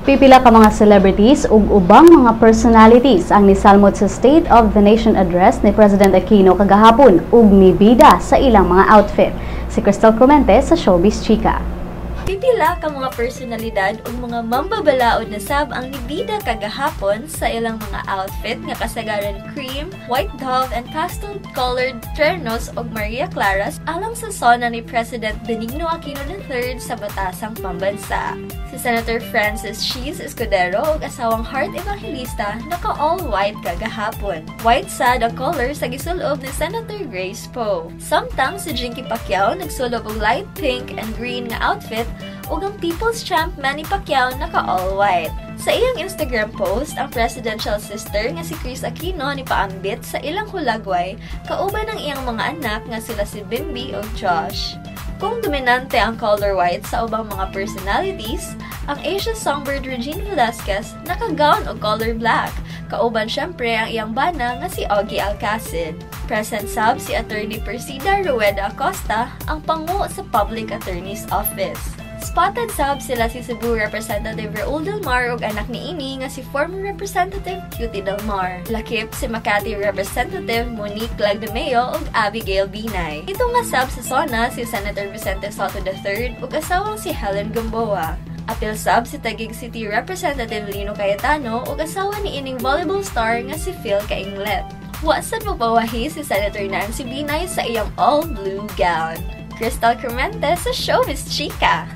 Pipila ka mga celebrities ug ubang mga personalities ang nisalmot sa State of the Nation Address ni President Aquino kagahapon ug nibida sa ilang mga outfit. Si Crystal Clemente sa Showbiz Chika. Pipila ka mga personalidad ug mga mambabalaod na sab ang nibida kagahapon sa ilang mga outfit nga kasagaran cream, white dove and pastel colored ternos ug Maria Claras alang sa SONA ni President Benigno Aquino III sa Batasang Pambansa. Si Senator Francis Chiz Escudero ug asawang Heart Evangelista naka all white kagahapon. White sad ang color sa gisulob ni Senator Grace Poe. Samtang si Jinkee Pacquiao nagsulob og light pink and green nga outfit ug ang People's Champ Manny Pacquiao naka all white. Sa iyang Instagram post, ang presidential sister nga si Kris Aquino ni paambit sa ilang hulagway kauban ang iyang mga anak nga sila si Bimby ug Josh. Kung dominante ang color white sa ubang mga personalities, ang Asia songbird Regine Velasquez naka-gown og color black, kauban syempre ang iyang bana nga si Ogie Alcasid. Present sab si Attorney Persida Rueda Acosta, ang pangu sa Public Attorney's Office. Spotted sab sila si Cebu Representative Raul Del Mar ug anak ni ini nga si former Representative Cutie Del Mar. Lakip si Makati Representative Monique Lagdameo ug Abigail Binay. Ito nga sab sa SONA si Senator Vicente Sotto III ug asawang si Helen Gamboa. Apil sab si Taguig City Representative Lino Cayetano ug asawa ni ining volleyball star nga si Phil Cainglet. Wa sad magpawahi si Senator Nancy Binay sa iyang all-blue gown. Crystal Clemente sa Showbiz Chika.